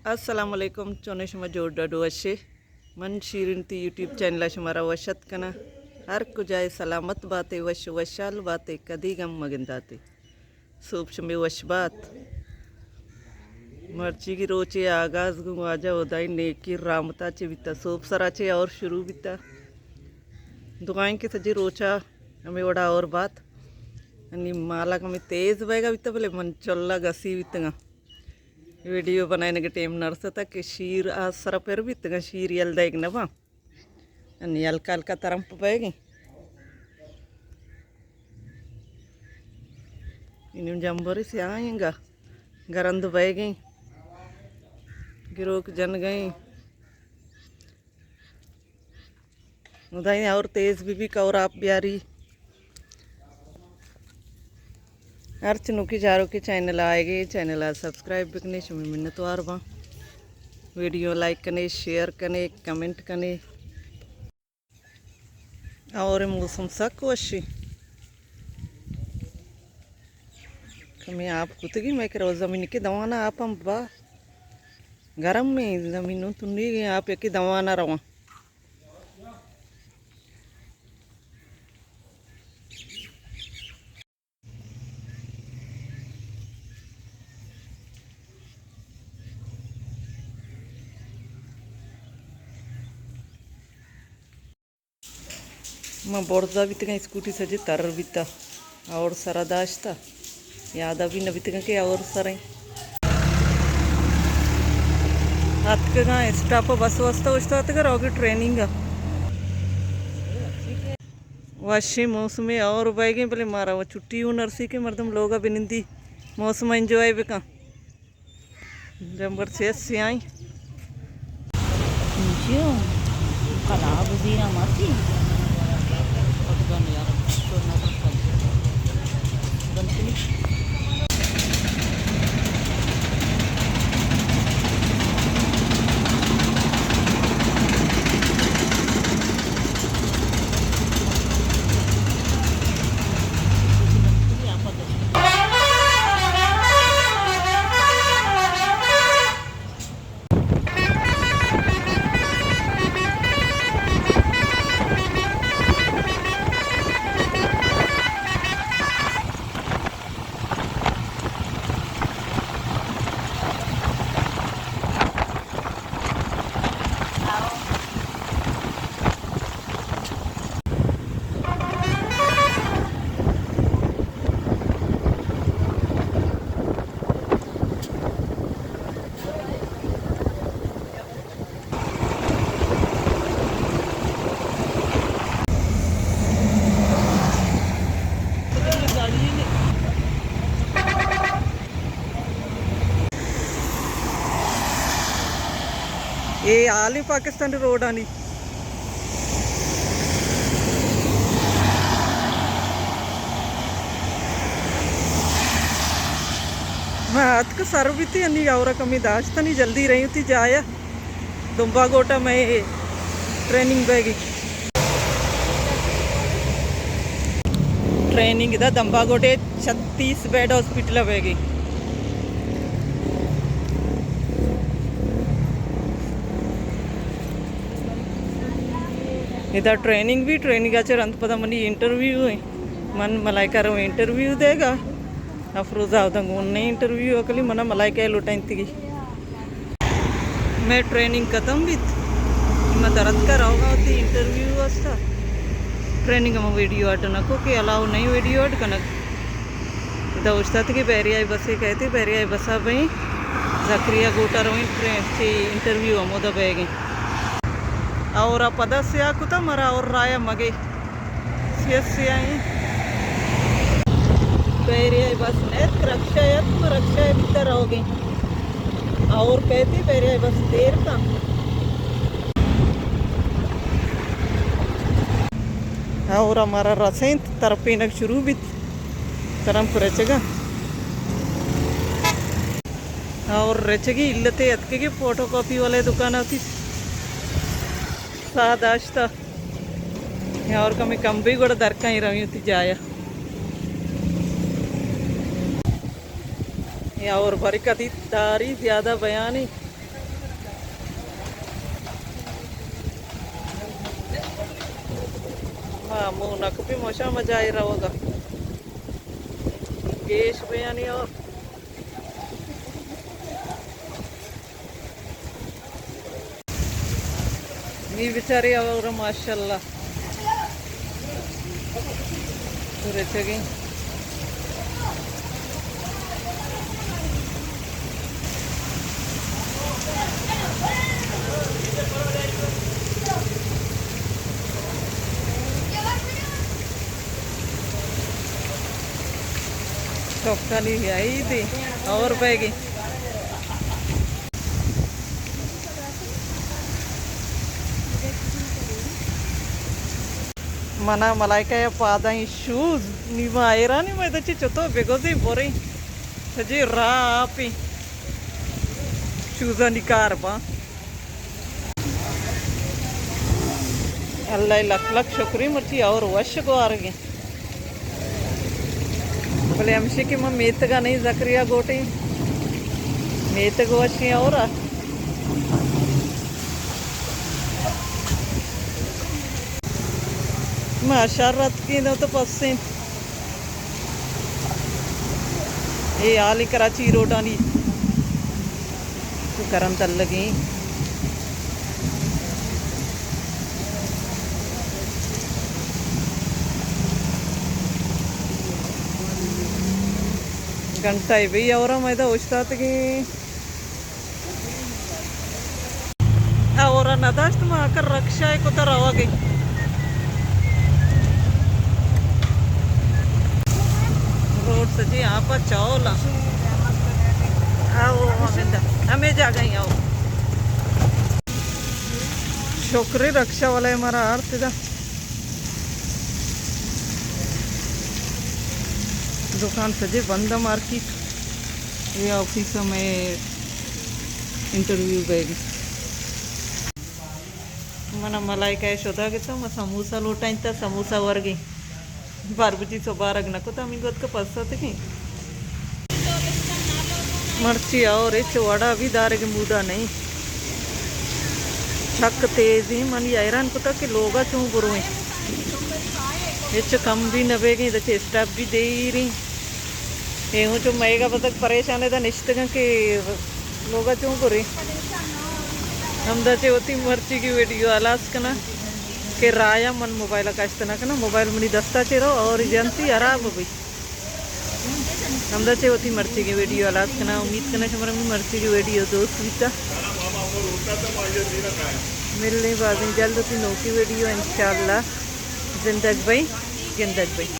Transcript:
السلام علیکم، چونے شما؟ جوڑ ڈاڈو وشے؟ من شیرین تی یوٹیوب چینل ءَ شمارا وش ات کناں۔ ہر کجائے سلامت باتے، وش وشال باتے، کدی غم مگنداتے۔ سوب شمے وش بات۔ مرچیگی روچے آغاز گوں واجہ ہدائی نیکی رحمتا چے بیتا۔ سوب سرا چے اور شروع بیتا۔ دعائیں کہ سجے روچا ہمے وڑا اور بات۔ انی مالا کمی تیز بیگا بیتا، بلے من چلا گسی بیتگاں۔ ویڈیو بنائینگ ٹیم نرستا کہ شیر آ سرا پر بیتگاں، شیر یل دئیگ نباں۔ انی ہلکا ہلکا ترمپ بئیگیں۔ انوں جمبر سیاہیں گا، گرند بئیگیں۔ گروک جنگیں۔ ہدائیں اور تیز بی بی، کور آپ بیاری۔ ہرچ نوکی چاروکے چینل آئیگے، چینل ءَ سبسکرائب بکنے، شمے منتوار باں۔ ویڈیو لائک کنے، شیئر کنے، کمنٹ کنے۔ اور موسم سک وشی۔ کمی آپ کتگی، میں کرو زمین کے دوانا آپ ہم با گرم میں زمینوں تنی گئے آپ کے دوانا رواں۔ ما برزا بیتگاں، اسکوٹی سجے تر بیتا اور سرا داشتا، یادا بھی نہ بیتگاں کہ اور سریں۔ اتکگاں اسٹاپ، بس واسطہ اوشتاتگاں، روگی ٹریننگ ءَ۔ وشیں موسمے اور بئیگیں، بلے مارا و چھٹی ہوں نرسی کہ مردم لوگا بنندی، موسم انجوائے بکن۔ جمبر سے سیاہیں۔ جیو، کلا بزیرا ماسی۔ اے حالی پاکستان روڈانی۔ ما اتک سر بیتی، انی اور کمی داشتنی، جلدی رہی ہوتی جایا۔ دمبا گوٹا میں training baggy. Training the Damba گوٹے چھتیس بیڈ ہاسپٹل بیگی۔ ادا ٹریننگ بھی، ٹریننگ ءَ چہ رند پدا منی انٹرویو ایں۔ من ملائکہ رو انٹرویو دے گا۔ افروز آوداں گون نے انٹرویو اکلی منا ملائکہ لوٹائیں تگی۔ میں ٹریننگ ختم بیت۔ ما درد کا روگا ہوتی انٹرویو واسطہ۔ ٹریننگ میں ویڈیو اڈ نہ کو کہ الاؤ نہیں ویڈیو اڈ کنگ۔ ادا اوشتاتگی بحریہ بسے کہتی، بحریہ بسا بئیں زکریا گوٹا رویں ٹرین چی انٹرویو ہمودا بیگیں۔ اور پدا سیاہ کتا مرا اور رایا مگے سیاہ سیاہیں۔ بحریہ بس نیت رکشہ یت، ما رکشہ بیتا روگیں۔ اور کہتی بحریہ بس دیر کا۔ اور ہمارا رسینت ترپینگ شروع بیت۔ ترمپ رچگا۔ اور رچگی علتے اتکگی فوٹو کاپی والے دکان آتی ساہ داشتا۔ اور کمی کم بھی گڑا درکائیں روی ہوتی جایا۔ یا اور برکتی داری زیادہ بیانی۔ مو نکپی مشا مجائی روگا۔ گیش بیانی اور نی بیچاری اور ماشاءاللہ۔ تو رچگی۔ چوکانی آئی تھی اور بیگی۔ منا ملائکہ ء پاداں شوز، نی ما حیرانی ما ادا چہ چتو بگوزیں بریں۔ سجے راہ آپیں۔ شوزانی کار باں۔ اللہ ء لکھ لکھ شکری مرچی اور وش گوارگیں۔ بلے ہمشی کہ من میتگا نہیں زکریا گوٹی۔ میتگ وشیں اور ما شر اتکیں داں تو پسیں۔ اے حالی کراچی روڈانی تو کرن تلگیں۔ گھنٹہ ء بی اور ہم ادا اوشتاتگیں۔ اور نہ داشت ما کر رکشہ ء کتا روگ ء۔ روڈ سجی آپ چول۔ آؤ، ہمیں دا، ہمیں جاگہ ہی آؤ۔ شکری رکشہ والے مارا آرت دا۔ دکان سجے بند، مارکیٹ۔ یہ آفس میں انٹرویو بیگ۔ من ملائکہ شدا گتا، ما سموسہ لوٹائیں تا سموسہ ورگی۔ بار بجی سو بارگ نہ کتا، ہمیں گوت کا پس اتکیں۔ مرچی اور ہچ وڑا بھی دارگ مودا نہیں۔ چک تیزی من حیران کتا کہ لوگا چون گرویں۔ ہچ کم بھی نہ بیگیں، دچے اسٹاپ بھی دیری۔ اے ہوں چو مئیگا بزگ پریشان ادا نشتگاں کہ لوگا چون کریں۔ ہمدا چہ وتی مرچی کی ویڈیو ہلاس کناں کہ رایا من موبائل کاشت نہ کناں، موبائل منی دستا چہ رو اور ایجنسی خراب بی۔ ہمدا چہ وتی مرچی کی ویڈیو ہلاس کناں۔ امید کناں شمارا منی مرچی کی ویڈیو دوست بیتا۔ ملیں بازیں جلد وتی نوکی ویڈیو انشاءاللہ۔ زندگ بئی، گندگ بئی۔